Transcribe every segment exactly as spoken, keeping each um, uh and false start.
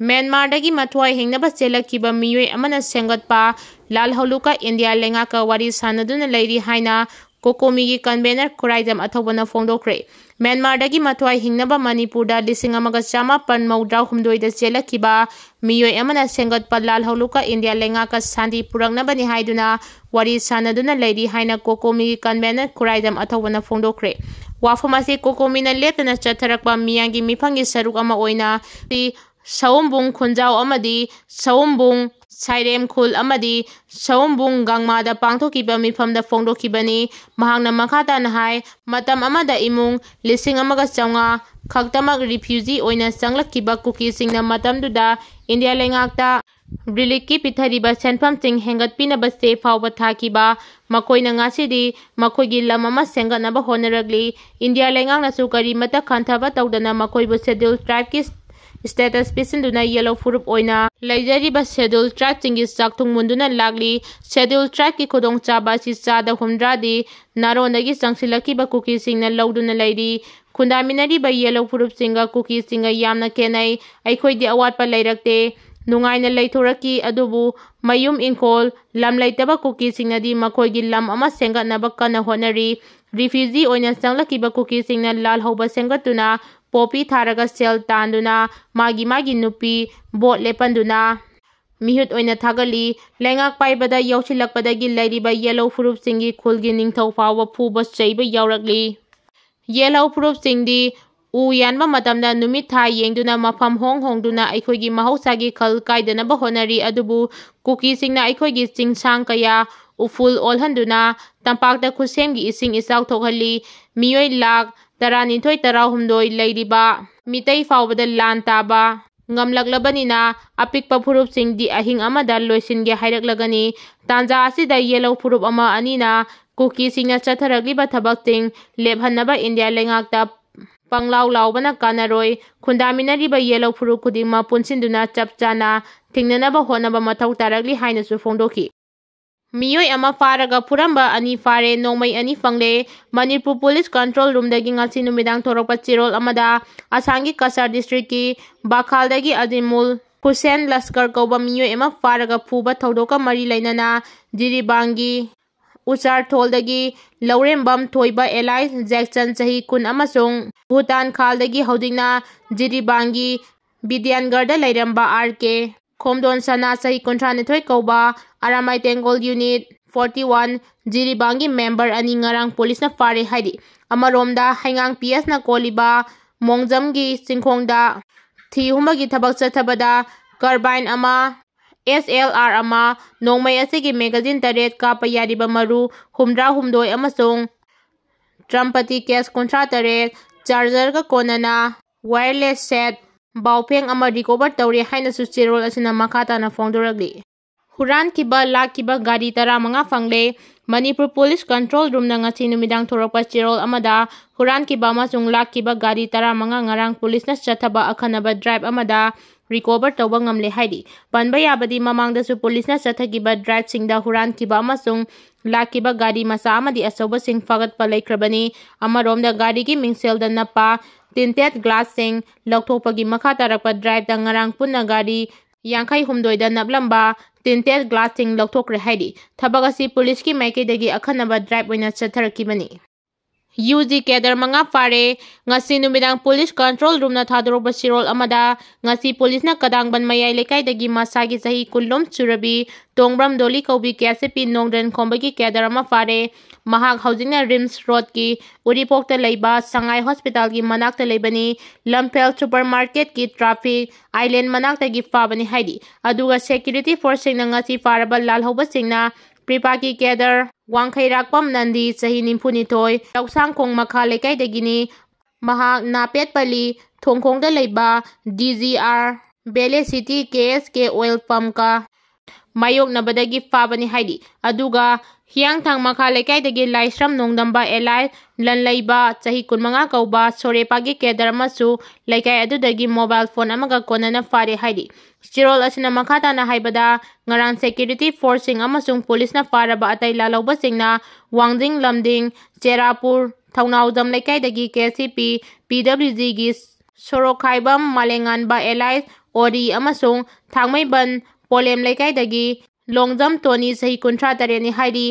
ꯃ꯭ꯌꯥꯟꯃꯥꯔꯗꯒꯤ ꯃꯊ꯭ꯋꯥꯏ ꯍꯤꯡꯅꯕ ꯆꯦꯜꯂꯛꯈꯤꯕ ꯃꯤꯑꯣꯏ ꯑꯃꯅ ꯁꯦꯝꯒꯠꯄ ꯂꯥꯜ ꯍꯧꯂꯨꯛꯀ ꯏꯟꯗꯤꯌꯥ ꯂꯩꯉꯥꯛꯀ ꯋꯥꯔꯤ ꯁꯥꯟꯅꯗꯨꯅ ꯂꯩꯔꯤ ꯍꯥꯏꯅ ꯀꯣꯀꯣꯃꯤꯒꯤ ꯀꯟꯚꯦꯅꯔ ꯈꯨꯔꯥꯏꯗꯝ ꯑꯊꯧꯕꯅ ꯐꯣꯡꯗꯣꯛꯈ꯭ꯔꯦ꯫ ꯃ꯭ꯌꯥꯟꯃꯥꯔꯗꯒꯤ ꯃꯊ꯭ꯋꯥꯏ ꯍꯤꯡꯅꯕ ꯃꯅꯤꯄꯨꯔꯗ ꯂꯤꯁꯤꯡ ꯑꯃꯒ ꯆꯥꯃꯥꯄꯟ ꯃꯧꯗ꯭ꯔꯥ ꯍꯨꯝꯗꯣꯏꯗ ꯆꯦꯜꯂꯛꯈꯤꯕ ꯃꯤꯑꯣꯏ ꯑꯃꯅ ꯁꯦꯝꯒꯠꯄ ꯂꯥꯜ ꯍꯧꯂꯨꯛꯀ ꯏꯟꯗꯤꯌꯥ ꯂꯩꯉꯥꯛꯀ ꯁꯥꯟꯇꯤ ꯄꯨꯔꯛꯅꯕꯅꯤ ꯍꯥꯏꯗꯨꯅ ꯋꯥꯔꯤ ꯁꯥꯟꯅꯗꯨꯅ ꯂꯩꯔꯤ ꯍꯥꯏꯅ ꯀꯣꯀꯣꯃꯤꯒꯤ ꯀꯟꯚꯦꯅꯔ ꯈꯨꯔꯥꯏꯗꯝ ꯑꯊꯧꯕꯅ ꯐꯣꯡꯗꯣꯛꯈ꯭ꯔꯦ꯫ ꯋꯥꯐꯝ ꯑꯁꯤ ꯀꯣꯀꯣꯃꯤꯅ ꯂꯦꯞꯇꯅ ꯆꯠꯊꯔꯛꯄ ꯃꯤꯌꯥꯝꯒꯤ ꯃꯤꯐꯝꯒꯤ ꯁꯔꯨꯛ ꯑꯃ ꯑꯣꯏꯅ ꯁꯑꯣꯝꯕꯨꯡ ꯈꯨꯟꯖꯥꯎ ꯑꯃꯗꯤ ꯁꯑꯣꯝꯕꯨꯡ ꯁꯥꯏꯔꯦꯝ ꯈꯨꯜ ꯑꯃꯗꯤ ꯁꯑꯣꯝꯕꯨꯡ ꯒꯥꯡꯃꯥꯗ ꯄꯥꯡꯊꯣꯛꯈꯤꯕ ꯃꯤꯐꯝꯗ ꯐꯣꯡꯗꯣꯛꯈꯤꯕꯅꯤ꯫ ꯃꯍꯥꯛꯅ ꯃꯈꯥ ꯇꯥꯅ ꯍꯥꯏ, ꯃꯇꯝ ꯑꯃꯗ ꯏꯃꯨꯡ ꯂꯤꯁꯤꯡ ꯑꯃꯒ ꯆꯥꯝꯃꯉꯥ ꯈꯛꯇꯃꯛ ꯔꯤꯐ꯭ꯌꯨꯖꯤ ꯑꯣꯏꯅ ꯆꯪꯂꯛꯈꯤꯕ ꯀꯨꯀꯤꯁꯤꯡꯅ ꯃꯇꯝꯗꯨꯗ ꯏꯟꯗꯤꯌꯥ ꯂꯩꯉꯥꯛꯇ ꯔꯤꯂꯤꯐꯀꯤ ꯄꯤꯊꯔꯤꯕ ꯁꯦꯟꯐꯝꯁꯤꯡ ꯍꯦꯟꯒꯠꯄꯤꯅꯕꯁꯦ ꯐꯥꯎꯕ ꯊꯥꯈꯤꯕ ꯃꯈꯣꯏꯅ ꯉꯁꯤꯗꯤ ꯃꯈꯣꯏꯒꯤ ꯂꯝ ꯑꯃ ꯁꯦꯝꯒꯠꯅꯕ ꯍꯣꯠꯅꯔꯛꯂꯤ꯫ ꯏꯟꯗꯤꯌꯥ ꯂꯩꯉꯥꯛꯅꯁꯨ ꯀꯔꯤꯃꯠꯇ ꯈꯟꯊꯕ ꯇꯧꯗꯅ ꯃꯈꯣꯏꯕꯨ ꯁꯦꯗ꯭ꯌꯨꯜ ꯇ꯭ꯔꯥꯏꯕꯀꯤ ꯁ꯭ꯇꯦꯇꯁ ꯄꯤꯁꯤꯟꯗꯨꯅ ꯌꯦꯜꯂꯣ ꯐꯨꯔꯨꯞ ꯑꯣꯏꯅ ꯂꯩꯖꯔꯤꯕ ꯁꯦꯗ꯭ꯌꯨꯜ ꯇ꯭ꯔꯥꯏꯕꯁꯤꯡꯒꯤ ꯆꯥꯛꯊꯨꯡ ꯃꯨꯟꯗꯨꯅ ꯂꯥꯛꯂꯤ꯫ ꯁꯦꯗ꯭ꯌꯨꯜ ꯇ꯭ꯔꯥꯏꯕꯀꯤ ꯈꯨꯗꯣꯡꯆꯥꯕ ꯑꯁꯤ ꯆꯥꯗ ꯍꯨꯝꯗ꯭ꯔꯥꯗꯤ ꯅꯥꯔꯣꯟꯗꯒꯤ ꯆꯪꯁꯤꯜꯂꯛꯈꯤꯕ ꯀꯨꯀꯤꯁꯤꯡꯅ ꯂꯧꯗꯨꯅ ꯂꯩꯔꯤ꯫ ꯈꯨꯟꯗꯥꯃꯤꯟꯅꯔꯤꯕ ꯌꯦꯜꯂꯣ ꯐꯨꯔꯨꯞꯁꯤꯡꯒ ꯀꯨꯀꯤꯁꯤꯡꯒ ꯌꯥꯝꯅ ꯈꯦꯠꯅꯩ꯫ ꯑꯩꯈꯣꯏꯗꯤ ꯑꯋꯥꯠꯄ ꯂꯩꯔꯛꯇꯦ꯫ ꯅꯨꯡꯉꯥꯏꯅ ꯂꯩꯊꯣꯔꯛꯈꯤ, ꯑꯗꯨꯕꯨ ꯃꯌꯨꯝ ꯏꯪꯈꯣꯜ, ꯂꯝ ꯂꯩꯇꯕ ꯀꯨꯀꯤꯁꯤꯡꯅꯗꯤ ꯃꯈꯣꯏꯒꯤ ꯂꯝ ꯑꯃ ꯁꯦꯝꯒꯠꯅꯕ ꯀꯟꯅ ꯍꯣꯠꯅꯔꯤ꯫ ꯔꯤꯐ꯭ꯌꯨꯖꯤ ꯑꯣꯏꯅ ꯆꯪꯂꯛꯈꯤꯕ ꯀꯨꯀꯤꯁꯤꯡꯅ ꯂꯥꯜꯍꯧꯕ ꯁꯦꯝꯒꯠꯇꯨꯅ ꯄꯣꯄꯤ ꯊꯥꯔꯒ ꯁꯦꯜ ꯇꯥꯟꯗꯨꯅ ꯃꯥꯒꯤ ꯃꯥꯒꯤ ꯅꯨꯄꯤ ꯚꯣꯠ ꯂꯦꯞꯍꯟꯗꯨꯅ ꯃꯤꯍꯨꯠ ꯑꯣꯏꯅ ꯊꯥꯒꯠꯂꯤ꯫ ꯂꯩꯉꯥꯛ ꯄꯥꯏꯕꯗ ꯌꯥꯎꯁꯤꯜꯂꯛꯄꯗꯒꯤ ꯂꯩꯔꯤꯕ ꯌꯦꯜꯂꯧ ꯐꯨꯔꯨꯞꯁꯤꯡꯒꯤ ꯈꯨꯜꯒꯤ ꯅꯤꯡꯊꯧ ꯐꯥꯎꯕ ꯐꯨꯕ ꯆꯩꯕ ꯌꯥꯎꯔꯛꯂꯤ꯫ ꯌꯦꯜꯍꯧ ꯐꯨꯔꯨꯞꯁꯤꯡꯗꯤ ꯎ ꯌꯥꯟꯕ ꯃꯇꯝꯗ ꯅꯨꯃꯤꯠ ꯊꯥ ꯌꯦꯡꯗꯨꯅ ꯃꯐꯝ ꯍꯣꯡ ꯍꯣꯡꯗꯨꯅ ꯑꯩꯈꯣꯏꯒꯤ ꯃꯍꯧꯁꯥꯒꯤ ꯈꯜ ꯀꯥꯏꯗꯅꯕ ꯍꯣꯠꯅꯔꯤ, ꯑꯗꯨꯕꯨ ꯀꯨꯀꯤꯁꯤꯡꯅ ꯑꯩꯈꯣꯏꯒꯤ ꯆꯤꯡꯁꯥꯡ ꯀꯌꯥ ꯎꯐꯨꯜ ꯑꯣꯜꯍꯟꯗꯨꯅ ꯇꯝꯄꯥꯛꯇ ꯈꯨꯠꯁꯦꯝꯒꯤ ꯏꯁꯤꯡ ꯏꯆꯥꯎ ꯊꯣꯛꯍꯜꯂꯤ꯫ ꯃꯤꯑꯣꯏ ꯂꯥꯈ ꯇꯔꯥꯅꯤꯊꯣꯏ ꯇꯔꯥꯍꯨꯝꯗꯣꯏ ꯂꯩꯔꯤꯕ ꯃꯤꯇꯩ ꯐꯥꯎꯕꯗ ꯂꯥꯟ ꯇꯥꯕ ꯉꯝꯂꯛꯂꯕꯅꯤꯅ ꯑꯄꯤꯛꯄ ꯐꯨꯔꯨꯞꯁꯤꯡꯗꯤ ꯑꯍꯤꯡ ꯑꯃꯗ ꯂꯣꯏꯁꯤꯟꯒꯦ ꯍꯥꯏꯔꯛꯂꯒꯅꯤ꯫ ꯇꯥꯟꯖꯥ ꯑꯁꯤꯗ ꯌꯦꯜꯍꯧ ꯐꯨꯔꯨꯞ ꯑꯃ ꯑꯅꯤꯅ ꯀꯨꯀꯤꯁꯤꯡꯅ ꯆꯠꯊꯔꯛꯂꯤꯕ ꯊꯕꯛꯁꯤꯡ ꯂꯦꯞꯍꯟꯅꯕ ꯏꯟꯗꯤꯌꯥ ꯂꯩꯉꯥꯛꯇ ꯄꯪꯂꯥꯎ ꯂꯥꯎꯕꯅ ꯀꯥꯟꯅꯔꯣꯏ꯫ ꯈꯨꯟꯗꯥꯃꯤꯟꯅꯔꯤꯕ ꯌꯦꯜꯍꯧ ꯐꯨꯔꯨꯞ ꯈꯨꯗꯤꯡꯃꯛ ꯄꯨꯟꯁꯤꯟꯗꯨꯅ ꯆꯞ ꯆꯥꯅ ꯊꯦꯡꯅꯅꯕ ꯍꯣꯠꯅꯕ ꯃꯊꯧ ꯇꯥꯔꯛꯂꯤ ꯍꯥꯏꯅꯁꯨ ꯐꯣꯡꯗꯣꯛꯈꯤ꯫ ꯃꯤꯑꯣꯏ ꯑꯃ ꯐꯥꯔꯒ ꯐꯨꯔꯝꯕ ꯑꯅꯤ ꯐꯥꯔꯦ꯫ ꯅꯣꯡꯃꯩ ꯑꯅꯤ ꯐꯪꯂꯦ꯫ ꯃꯅꯤꯄꯨꯔ ꯄꯨꯂꯤꯁ ꯀꯟꯇ꯭ꯔꯣꯜ ꯔꯨꯝꯗꯒꯤ ꯉꯁꯤ ꯅꯨꯃꯤꯗꯥꯡ ꯊꯣꯔꯛꯄ ꯆꯦꯔꯣꯜ ꯑꯃꯗ ꯑꯁꯥꯝꯒꯤ ꯀꯁꯥꯔ ꯗꯤꯁꯇ꯭ꯔꯤꯛꯀꯤ ꯕꯥꯈꯥꯜꯗꯒꯤ ꯑꯖꯤꯃꯨꯜ ꯍꯨꯁꯦꯟ ꯂꯁꯀꯔ ꯀꯧꯕ ꯃꯤꯑꯣꯏ ꯑꯃ ꯐꯥꯔꯒ ꯐꯨꯕ ꯊꯧꯗꯣꯛꯀ ꯃꯔꯤ ꯂꯩꯅꯅ ꯖꯤꯔꯤꯕꯥꯝꯒꯤ ꯎꯆꯥꯔꯊꯣꯜꯗꯒꯤ ꯂꯧꯔꯦꯝꯕꯝ ꯊꯣꯏꯕ ꯑꯦꯂꯥꯏꯁ ꯖꯦꯛꯁꯟ ꯆꯍꯤ ꯀꯨꯟ ꯑꯃꯁꯨꯡ ꯚꯨꯇꯥꯟ ꯈꯥꯜꯗꯒꯤ ꯍꯧꯖꯤꯛꯅ ꯖꯤꯔꯤꯕꯥꯝꯒꯤ ꯕꯤꯗ꯭ꯌꯥꯟꯒꯔꯗ ꯂꯩꯔꯝꯕ ꯑꯥꯔ ꯀꯦ ꯈꯣꯝꯗꯣꯟ ꯁꯅꯥ ꯆꯍꯤ ꯀꯨꯟꯊ꯭ꯔꯥ ꯅꯤꯊꯣꯏ ꯀꯧꯕ ꯑꯔꯥꯃꯥꯏ ꯇꯦꯡꯒꯣꯜ ꯌꯨꯅꯤꯠ ꯐꯣꯔꯇꯤ ꯋꯥꯟ ꯖꯤꯔꯤꯕꯥꯝꯒꯤ ꯃꯦꯝꯕꯔ ꯑꯅꯤ ꯉꯔꯥꯡ ꯄꯨꯂꯤꯁꯅ ꯐꯥꯔꯦ ꯍꯥꯏꯔꯤ꯫ ꯑꯃꯔꯣꯝꯗ ꯍꯩꯉꯥꯡ ꯄꯤ ꯑꯦꯁꯅ ꯀꯣꯜꯂꯤꯕ ꯃꯣꯡꯖꯝꯒꯤ ꯆꯤꯡꯈꯣꯡꯗ ꯊꯤ ꯍꯨꯝꯕꯒꯤ ꯊꯕꯛ ꯆꯠꯊꯕꯗ ꯀꯔꯕꯥꯏꯟ ꯑꯃ, ꯑꯦꯁ ꯑꯦꯜ ꯑꯥꯔ ꯑꯃ, ꯅꯣꯡꯃꯩ ꯑꯁꯤꯒꯤ ꯃꯦꯒꯥꯖꯤꯟ ꯇꯔꯦꯠ, ꯀꯥꯞꯄ ꯌꯥꯔꯤꯕ ꯃꯔꯨ ꯍꯨꯝꯗ꯭ꯔꯥ ꯍꯨꯝꯗꯣꯏ ꯑꯃꯁꯨꯡ ꯇ꯭ꯔꯝꯄꯇꯤ ꯀꯦꯁ ꯀꯨꯟꯊ꯭ꯔꯥ ꯇꯔꯦꯠ, ꯆꯥꯔꯖꯔꯒ ꯀꯣꯟꯅꯅ ꯋꯥꯌꯔꯂꯦꯁ ꯁꯦꯠ, ꯕꯥꯎꯐꯦꯡ ꯑꯃ ꯔꯤꯀꯣꯚꯔ ꯇꯧꯔꯦ ꯍꯥꯏꯅꯁꯨ ꯆꯦꯔꯣꯜ ꯑꯁꯤꯅ ꯃꯈꯥ ꯇꯥꯅ ꯐꯣꯡꯗꯣꯔꯛꯂꯤ꯫ ꯍꯨꯔꯥꯟꯈꯤꯕ ꯂꯥꯛꯈꯤꯕ ꯒꯥꯔꯤ ꯇꯔꯥꯃꯉꯥ ꯐꯪꯂꯦ꯫ ꯃꯅꯤꯄꯨꯔ ꯄꯨꯂꯤꯁ ꯀꯟꯇ꯭ꯔꯣꯜ ꯔꯨꯝꯅ ꯉꯁꯤ ꯅꯨꯃꯤꯗꯥꯡ ꯊꯣꯔꯛꯄ ꯆꯦꯔꯣꯜ ꯑꯃꯗ ꯍꯨꯔꯥꯟꯈꯤꯕ ꯑꯃꯁꯨꯡ ꯂꯥꯛꯈꯤꯕ ꯒꯥꯔꯤ ꯇꯔꯥꯃꯉꯥ ꯉꯔꯥꯡ ꯄꯨꯂꯤꯁꯅ ꯆꯠꯊꯕ ꯑꯈꯟꯅꯕ ꯗ꯭ꯔꯥꯏꯚ ꯑꯃꯗ ꯔꯤꯀꯣꯚꯔ ꯇꯧꯕ ꯉꯝꯂꯦ ꯍꯥꯏꯔꯤ꯫ ꯄꯟꯕ ꯌꯥꯕꯗꯤ ꯃꯃꯥꯡꯗꯁꯨ ꯄꯨꯂꯤꯁꯅ ꯆꯠꯊꯈꯤꯕ ꯗ꯭ꯔꯥꯏꯚꯁꯤꯡꯗ ꯍꯨꯔꯥꯟꯈꯤꯕ ꯑꯃꯁꯨꯡ ꯂꯥꯛꯈꯤꯕ ꯒꯥꯔꯤ ꯃꯆꯥ ꯑꯃꯗꯤ ꯑꯆꯧꯕꯁꯤꯡ ꯐꯥꯒꯠꯄ ꯂꯩꯈ꯭ꯔꯕꯅꯤ꯫ ꯑꯃꯔꯣꯝꯗ ꯒꯥꯔꯤꯒꯤ ꯃꯤꯡꯁꯦꯜꯗ ꯅꯞꯄ ꯇꯤꯟꯇꯦꯠ ꯒ꯭ꯂꯥꯁꯁꯤꯡ ꯂꯧꯊꯣꯛꯄꯒꯤ ꯃꯈꯥ ꯇꯥꯔꯛꯄ ꯗ꯭ꯔꯥꯏꯚꯇ ꯉꯔꯥꯡ ꯄꯨꯟꯅ ꯒꯥꯔꯤ ꯌꯥꯡꯈꯩ ꯍꯨꯝꯗꯣꯏꯗ ꯅꯞꯂꯝꯕ ꯇꯤꯟꯇꯦꯠ ꯒ꯭ꯂꯥꯁꯁꯤꯡ ꯂꯧꯊꯣꯛꯈ꯭ꯔꯦ ꯍꯥꯏꯔꯤ꯫ ꯊꯕꯛ ꯑꯁꯤ ꯄꯨꯂꯤꯁꯀꯤ ꯃꯥꯏꯀꯩꯗꯒꯤ ꯑꯈꯟꯅꯕ ꯗ꯭ꯔꯥꯏꯚ ꯑꯣꯏꯅ ꯆꯠꯊꯔꯛꯈꯤꯕꯅꯤ꯫ ꯌꯨ ꯖꯤ ꯀꯦꯗꯔ ꯃꯉꯥ ꯐꯥꯔꯦ꯫ ꯉꯁꯤ ꯅꯨꯃꯤꯗꯥꯡ ꯄꯨꯂꯤꯁ ꯀꯟꯇ꯭ꯔꯣꯜ ꯔꯨꯝꯅ ꯊꯥꯗꯣꯔꯛꯄ ꯆꯦꯔꯣꯜ ꯑꯃꯗ ꯉꯁꯤ ꯄꯨꯂꯤꯁꯅ ꯀꯗꯥꯡꯕꯟ ꯃꯌꯥꯏ ꯂꯩꯀꯥꯏꯗꯒꯤ ꯃꯁꯥꯒꯤ ꯆꯍꯤ ꯀꯨꯟꯂꯣꯝ ꯁꯨꯔꯕꯤ ꯇꯣꯡꯕ꯭ꯔꯝ ꯗꯣꯂꯤ ꯀꯧꯕꯤ ꯀꯦ ꯑꯦꯁ ꯑꯦꯐ ꯄꯤ ꯅꯣꯡꯗ꯭ꯔꯦꯟ ꯈꯣꯝꯕꯒꯤ ꯀꯦꯗꯔ ꯑꯃ ꯐꯥꯔꯦ꯫ ꯃꯍꯥꯛ ꯍꯧꯖꯤꯛꯅ ꯔꯤꯝꯁ ꯔꯣꯗꯀꯤ ꯎꯔꯤꯄꯣꯛꯇ ꯂꯩꯕ ꯁꯉꯥꯏ ꯍꯣꯁꯄꯤꯇꯥꯜꯒꯤ ꯃꯅꯥꯛꯇ ꯂꯩꯕꯅꯤ꯫ ꯂꯝꯐꯦꯜ ꯁꯨꯄꯔ ꯃꯥꯔꯀꯦꯠꯀꯤ ꯇ꯭ꯔꯥꯐꯤꯛ ꯑꯥꯏꯂꯦꯟ ꯃꯅꯥꯛꯇꯒꯤ ꯐꯥꯕꯅꯤ ꯍꯥꯏꯔꯤ꯫ ꯑꯗꯨꯒ ꯁꯦꯀ꯭ꯌꯨꯔꯤꯇꯤ ꯐꯣꯔꯁꯁꯤꯡꯅ ꯉꯁꯤ ꯐꯥꯔꯕ ꯂꯥꯜꯍꯧꯕꯁꯤꯡꯅ ꯄ꯭ꯔꯤꯄꯥꯀꯤ ꯀꯦꯗꯔ ꯋꯥꯡꯈꯩꯔꯥꯛꯄꯝ ꯅꯟꯗꯤ, ꯆꯍꯤ ꯅꯤꯐꯨꯅꯤꯊꯣꯏ, ꯂꯧꯁꯥꯡꯈꯣꯡ ꯃꯈꯥ ꯂꯩꯀꯥꯏꯗꯒꯤꯅꯤ꯫ ꯃꯍꯥꯛ ꯅꯥꯄꯦꯠꯄꯂꯤ ꯊꯣꯡꯈꯣꯡꯗ ꯂꯩꯕ ꯗꯤ ꯖꯤ ꯑꯥꯔ ꯕꯦꯂꯦꯁꯤꯇꯤ ꯀꯦ ꯑꯦꯁ ꯀꯦ ꯑꯣꯏꯜ ꯄꯝꯀ ꯃꯥꯌꯣꯛꯅꯕꯗꯒꯤ ꯐꯥꯕꯅꯤ ꯍꯥꯏꯔꯤ꯫ ꯑꯗꯨꯒ ꯍꯤꯌꯥꯡꯊꯥꯡ ꯃꯈꯥ ꯂꯩꯀꯥꯏꯗꯒꯤ ꯂꯥꯏꯁ꯭ꯔꯝ ꯅꯣꯡꯗꯝꯕ ꯑꯦꯂꯥꯏ ꯂꯟꯂꯩꯕ ꯆꯍꯤ ꯀꯨꯟꯃꯉꯥ ꯀꯧꯕ ꯁꯣꯔꯦꯄꯥꯒꯤ ꯀꯦꯗꯔ ꯑꯃꯁꯨ ꯂꯩꯀꯥꯏ ꯑꯗꯨꯗꯒꯤ ꯃꯣꯕꯥꯏꯜ ꯐꯣꯟ ꯑꯃꯒ ꯀꯣꯟꯅꯅ ꯐꯥꯔꯦ ꯍꯥꯏꯔꯤ꯫ ꯆꯦꯔꯣꯜ ꯑꯁꯤꯅ ꯃꯈꯥ ꯇꯥꯅ ꯍꯥꯏꯕꯗ, ꯉꯔꯥꯡ ꯁꯦꯀ꯭ꯌꯨꯔꯤꯇꯤ ꯐꯣꯔꯁꯁꯤꯡ ꯑꯃꯁꯨꯡ ꯄꯨꯂꯤꯁꯅ ꯐꯥꯔꯕ ꯑꯇꯩ ꯂꯥꯜꯍꯧꯕꯁꯤꯡꯅ ꯋꯥꯡꯖꯤꯡ ꯂꯝꯗꯤꯡ, ꯆꯦꯔꯥꯄꯨꯔ, ꯊꯧꯅꯥꯎꯖꯝ ꯂꯩꯀꯥꯏꯗꯒꯤ ꯀꯦ ꯁꯤ ꯄꯤ, ꯄꯤ ꯗꯕ꯭ꯂꯤꯎ ꯖꯤꯒꯤ ꯁꯣꯔꯣꯛꯈꯥꯏꯕꯝ ꯃꯥꯂꯦꯉꯥꯟꯕ ꯑꯦꯂꯥꯏꯁ ꯑꯣꯔꯤ ꯑꯃꯁꯨꯡ ꯊꯥꯡꯃꯩꯕꯟ ꯄꯣꯂꯦꯝ ꯂꯩꯀꯥꯏꯗꯒꯤ ꯂꯣꯡꯖꯝ ꯇꯣꯅꯤ ꯆꯍꯤ ꯀꯨꯟꯊ꯭ꯔꯥ ꯇꯔꯦꯠꯅꯤ ꯍꯥꯏꯔꯤ꯫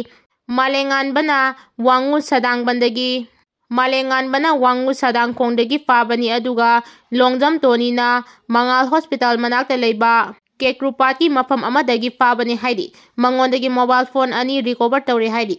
ꯃꯥꯂꯦꯉꯥꯟꯕꯅ ꯋꯥꯡꯉꯨ ꯁꯗꯥꯡꯕꯟꯗꯒꯤ, ꯃꯥꯂꯦꯉꯥꯟꯕꯅ ꯋꯥꯡꯉꯨ ꯁꯗꯥꯡꯈꯣꯡꯗꯒꯤ ꯐꯥꯕꯅꯤ, ꯑꯗꯨꯒ ꯂꯣꯡꯖꯝ ꯇꯣꯅꯤꯅ ꯃꯉꯥꯜ ꯍꯣꯁꯄꯤꯇꯥꯜ ꯃꯅꯥꯛꯇ ꯂꯩꯕ ꯀꯦꯀ꯭ꯔꯨꯄꯥꯠꯀꯤ ꯃꯐꯝ ꯑꯃꯗꯒꯤ ꯐꯥꯕꯅꯤ ꯍꯥꯏꯔꯤ꯫ ꯃꯉꯣꯟꯗꯒꯤ ꯃꯣꯕꯥꯏꯜ ꯐꯣꯟ ꯑꯅꯤ ꯔꯤꯀꯣꯚꯔ ꯇꯧꯔꯦ ꯍꯥꯏꯔꯤ꯫